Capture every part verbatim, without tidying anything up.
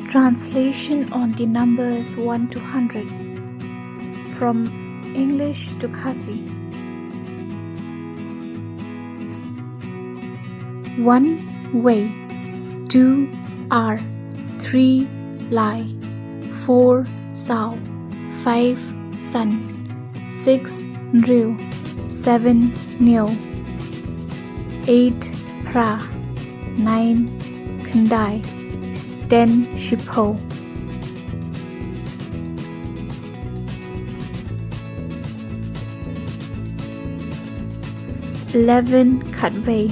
Translation on the numbers one to hundred. From English to Khasi. One, wei. Two, ar. Three, lai. Four, saw. Five, san. Six, hynriew. Seven, hynñiew. Eight, phra. Nine, khyndai. Ten, shiphew. Eleven, khatwei.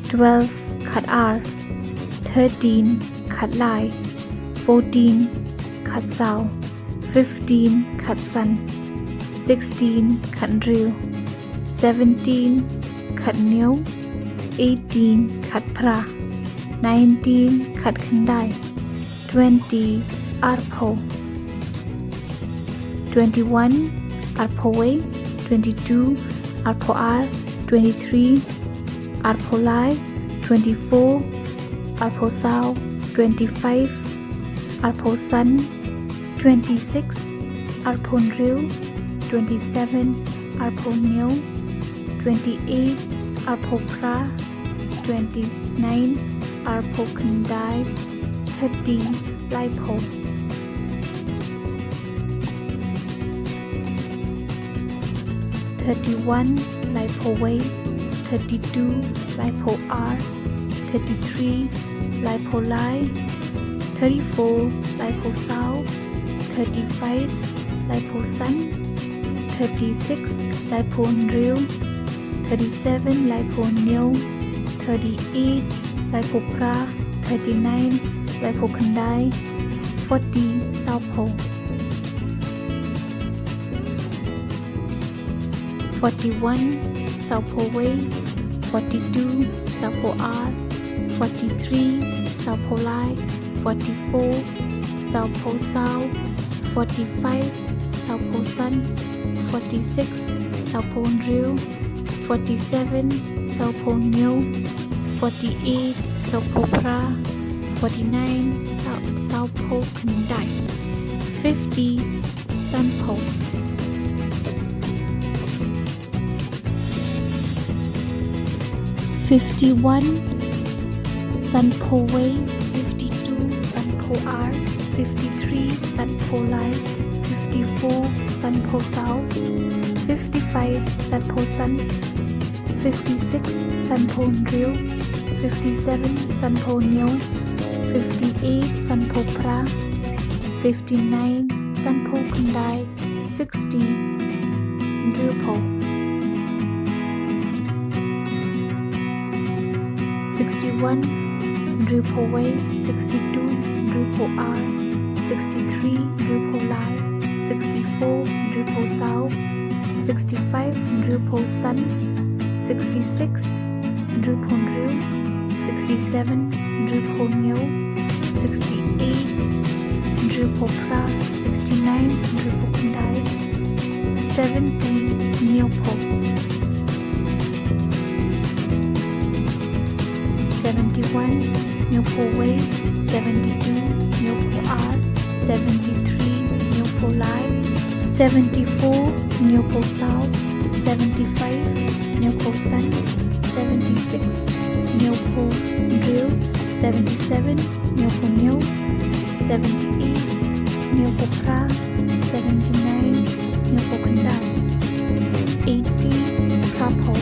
Twelve, khatar. Thirteen, khatlai. Fourteen, khatsaw. Fifteen, khatsan. Sixteen, khathynriew. Seventeen, khathynñiew. Eighteen, khatphra. Nineteen, khatkhyndai. Twenty, arphew. Twenty-one, arphew wei. Twenty-two, arphew ar. Twenty-three, arphew lai. Twenty-four, arphew saw. Twenty-five, arphew san. Twenty-six, arphew hynriew. Twenty-seven, arphew hynñiew. Twenty-eight, arphew phra. Twenty-nine, arphew khyndai. Thirty, laiphew. Thirty-one, laiphew wei. Thirty-two, laiphew ar. Thirty-three, laiphew lai. Thirty-four, laiphew saw. Thirty-five, laiphew san. Thirty-six, laiphew hynriew. Thirty-seven, laiphew hynñiew. Thirty-eight, laiphew phra. Thirty-nine, laiphew khyndai. Forty, sawphew. Forty-one, sawphew wei. Forty-two, sawphew ar. Forty-three, sawphew lai. Forty-four, sawphew saw. Forty-five, sawphew san. Forty-six, sawphew hynriew. Forty-seven, sawphew hynñiew. Forty-eight, sawphew phra. Forty-nine, saw, sawphew khyndai. Fifty, sanphew. Fifty-one, sanphew wei. Fifty-two, sanphew ar. Fifty-three, sanphew lai. Fifty-four, sanphew saw. Fifty-five, sanphew san. Fifty-six, sanphew hynriew. Fifty-seven, sanphew hynñiew. Fifty-eight, sanphew phra. Fifty-nine, sanphew khyndai. Sixty, hynriewphew. Sixty-one, hynriewphew wei. Sixty-two, hynriewphew ar. Sixty-three, hynriewphew lai. Sixty-four, hynriewphew saw. Sixty-five, hynriewphew san. Sixty-six, hynriewphew hynriew. Sixty-seven, hynriewphew hynñiew. Sixty-eight, hynriewphew phra. Sixty-nine, hynriewphew khyndai. Seventy, hynñiewphew. Seventy-one, hynñiewphew wei. Seventy-two, hynñiewphew ar. Seventy-three, hynñiewphew lai. Seventy-four, hynñiewphew saw. Seventy-five, hynñiewphew san. Seventy-six, hynñiewphew hynriew. Seventy-seven, hynñiewphew hynñiew. Seventy-eight, hynñiewphew phra. Seventy-nine, hynñiewphew khyndai. Eighty, phraphew.